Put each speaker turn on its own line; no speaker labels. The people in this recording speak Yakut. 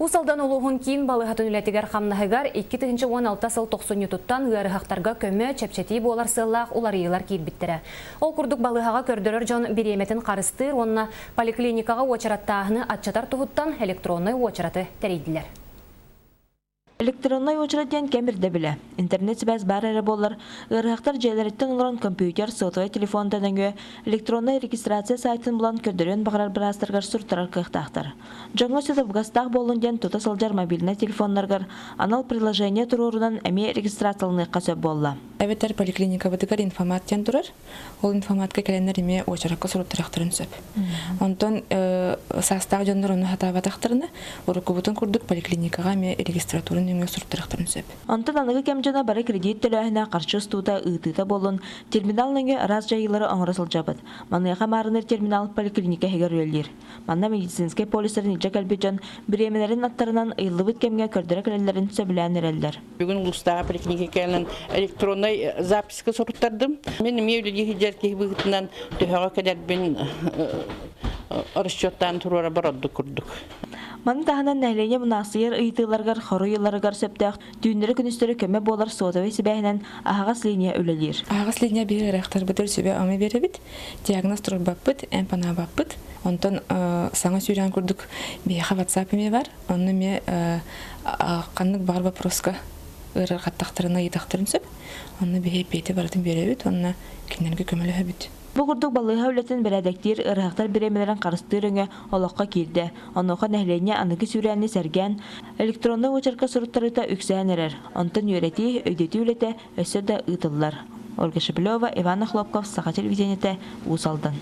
Уус Алдан улууһун киин балыыһатын үлэтигэр-хамнаһыгар 2016 сыл тохсунньутуттан ыарыһахтарга көмө, чэпчэтии буолар сыаллаах уларыйыылар киирбиттэрэ. Ол курдук балыыһаҕа көрдөрөр дьон бириэмэтин харыстыыр уонна поликлиникаҕа уочараттааһыны аччатар туһуттан электроннай уочараты тэрийдилэр.
Электроннай уочарат диэн кэм ирдэбилэ. Интернет-сибээс баар эрэ буоллар, ыарыһахтар дьиэлэриттэн олорон компьютер, сотовай телефонтан нөҥүө электроннай регистрация сайтын булан көрдөрүөн баҕарар быраастарыгар суруттарар кыахтаахтар. Дьоҥҥо табыгастаах буоллун диэн тута сылдьар мобильнай телефоннарыгар анал приложение туруорунан эмиэ регистрацияланыахха сөп буолла.
Эбэтэр поликлиникабытыгар информат диэн турар. Ол информатка кэлэннэр эмиэ уочаракка суруттарыахтарын сөп. Онтон саастаах дьоннор ону сатаабатахтарына, уруккубутун курдук поликлиникаҕа эмиэ регистратура нөҥүө суруттарыахтарын сөп.
Онтон аныгы кэм дьоно бары кредит төлөөһүнэ, харчы устуута, ыытыыта буоллун, терминал нөҥүө араас дьайыылары оҥоро сылдьабыт. Маныаха маарыныр терминал поликлиника иһигэр үлэлиир. Манна медицинскэй полистарын илдьэ кэлбит дьон бириэмэлэрин аттарынан ыйыллыбыт кэмҥэ көрдөрө кэлэллэрин сөбүлээн эрэллэр.
Бүгүн улуустааҕы поликлиниканан электроннай записка суруттардым. Мин эмиэ үлэлии сылдьар киһи быһыытынан төһөҕө кэлэрбин расчеттаан туруорабар ордук курдук.
Маны таһынан нэһилиэнньэ мунаахсыйар ыйытыыларыгар хоруй ыларыгар сөптөөх түүннэри-күнүстэри көмө буолар сотовай сибээһинэн аһаҕас линия үлэлиир.
Аһаҕас линия биһиги ыраахтарбытыгар сүбэ-ама биэрэбит. Диагноз туруорбаппыт, эмп анаабаппыт. Онтон саҥа сүүрээн курдук биһиэхэ WhatsApp эмиэ бар. Онно эмиэ ханнык баҕар вопроска ыарырҕаттахтарына ыйытахтарын сөп. Онно биһи эппиэти барытын биэрэбит уонна кинилэргэ көмөлөһөбүт.
Бу курдук балыыһа үлэтин бэрээдэктиир ыарыһахтар бириэмэлэрин харыстыыр өҥө олоххо киирдэ. Онуоха нэһилиэнньэ аныгы сүүрээни сэргээн, электроннай уочарка суруттарыыта үксээн эрэр. Онтон үөрэтии, өйдөтүү үлэтэ өссө да ыытыллар. Ольга Шепелева, Иван Охлопков, Саха телевидениетэ, Уус Алдан.